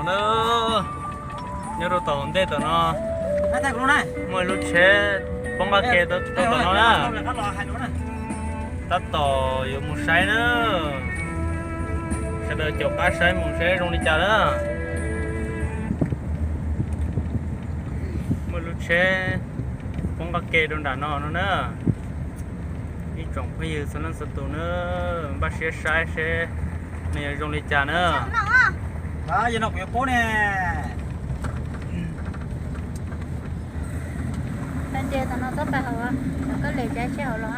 Na, nyob rau tom ntej tom no muaj lub tsheb poob qab ke rau tom no na. Tab tom yuav mus saib na, sawv daws caum qab saib mus saib zoo li cas na. Muaj lub tsheb poob qab ke rau nram no no na. Ib tsoom phooj ywg txhua leej txhua tus na, npaj siab saib seb nws yuav zoo li cas na. Tam no txhob pais hauv, koj lem cav tsheb hauv los.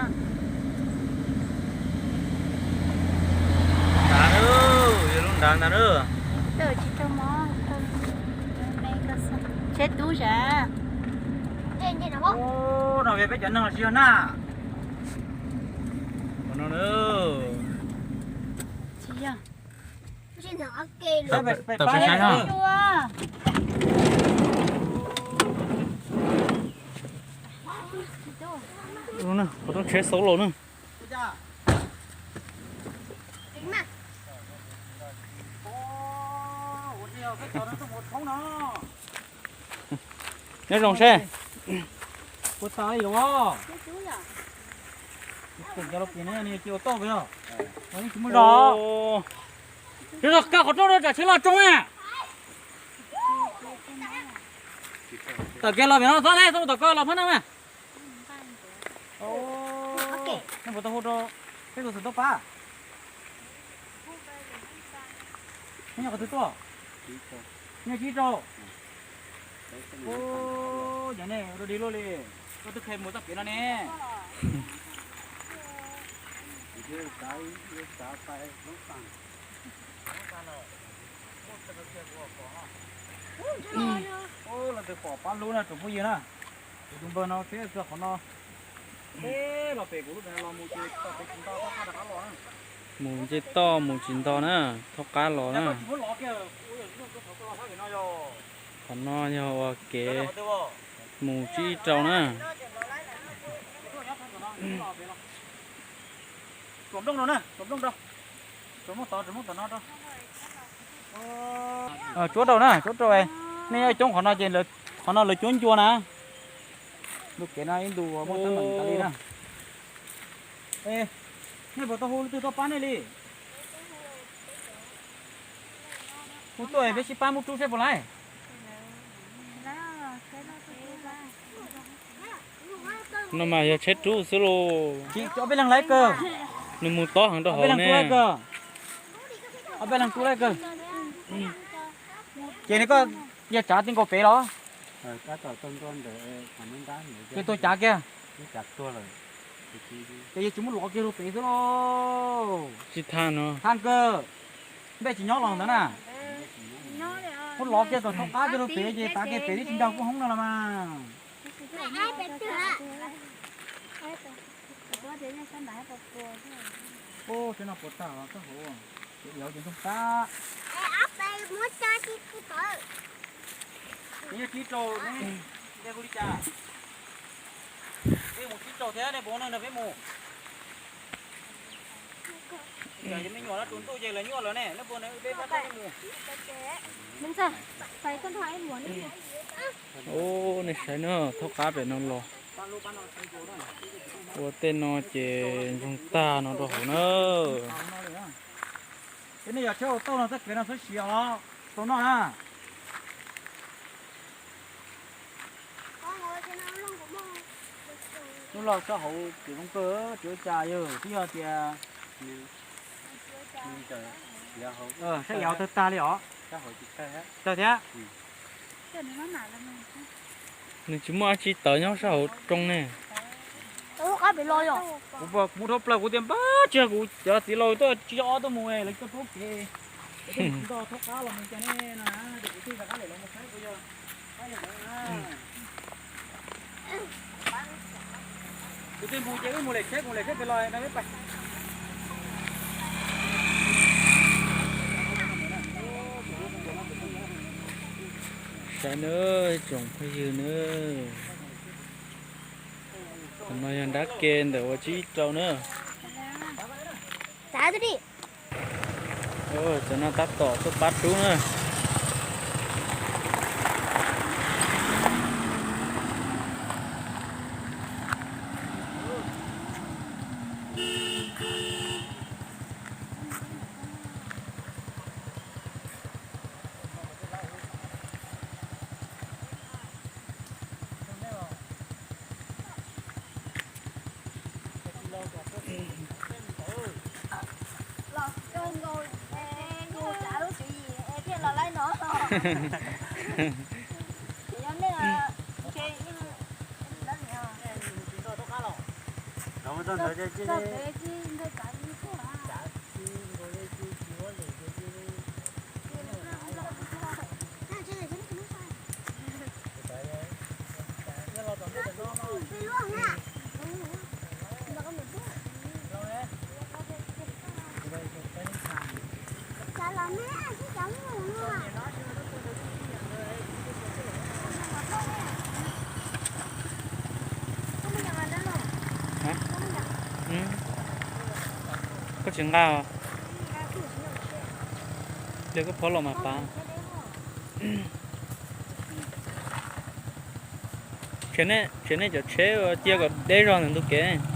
Nrad, yog lub nrad ntag na. Tsis tau mob, tsheb tub sav. No peb cov neeg los tsis yog na. Tsis yog. Tawm peb saib na. Qhov rooj tsheb xauv los na. Nyob zoo seb. Ua tau ib los. Tsis ua tau yog. Tsis ua tau qhov rooj rau tsam tsheb loj tsoo na. Tawm kiag los pem no txhob ne, txhob mus tom ko los phab no mas. Nej puas tau hu rau peb tus xwm tub pab? Nej nyob qhov twg tuaj? Nej nyob tsib rau. Ub, yog nej ua dog dig luaj li, koj twb qhia mus txoj kev no ne. Ub, leej twg pom pab hlub na tsoom phooj ywg na. Kuv tus npawg no tsheb txog qhov no, peb los pem kuv lub pem no los mus ces tau pem tsis nto, txhob qab rov qab los na. Mus nce toj mus tsis nto na, txhob qab los na. Qhov no yog ua kev mus tsib rau na. Tsuab rau na, tsuab rau. Nej nyob coob qhov no ces qhov no lawv cuab ncua na. Ntu kev no ib ntu muaj teeb meem tas li na. Nej puas tau hu leej twg tuaj pab nej li? Hu tuaj peb sib pab muab rub seb puas laib. No mas yog tsheb rub xwb lauj. Ob peb leeg laib kawg. Nws mus tob heev rau hauv ne. Ob peb leeg rub laib kawg. Ces nws koj yog tsav ti nkaus pem los? Ces tuag cav kiag. Ces yog tsis muab lov kiag rau pem xwb lauj. Tsis tha no. Tha kawg. Npej tsis nyob los ntawd na. Muab lov kiag kom thoob qab kiag rau pem ces tav kiag pem twb tsis nrog kuj hoob no los mas. Ub, tsheb no puas tag, txoj hauv ces ntsoog tag. Neb nyob tsib rau, neb nce hu li cas? Peb mus tsib rau thiab, nej puas nrog peb mus? Cov me nyuam no tus ntuj ces lawv nyuaj lawm ne, nej puas nrog peb pab tau nej mus? Ub, nej saib na, thoob qab pem no los. Ua tej no ces ntsoog tag no rau hauv na. Ces nej yog tsheb auto no txoj kev no txhob siav os, tau noj na. Lub loj txoj hauv kev zoo kawg, tsis ua cas yog twb yog tias saib yav tawg tag li os. Tawg thiab. Nws tsis muaj dab tsi tawv nyob sab hauv rooj ne. Kuv mus dhau plaws kuv tias npab tsis yog kuv cov txiv laus tuaj tsis ob tuaj mus lawv coj rub kev. Nto thoob qab los mus cas ne no na, ces kuv thiaj rov qab lem los mus saib puas yog. Kuv twb mus ces wb mus lem tsheb, kuv lem tsheb pem los no peb pais. Saib nawb tsoom phooj ywg nawb. Qhov no yog nrab ke ntawm ua tsib rau na. Cov no tab tom tuaj pab rub na. Koj tsis nqa, de koj phob los mas pas. Tshem nej cov tsheb cia kom deb zog ntawm ntug kev.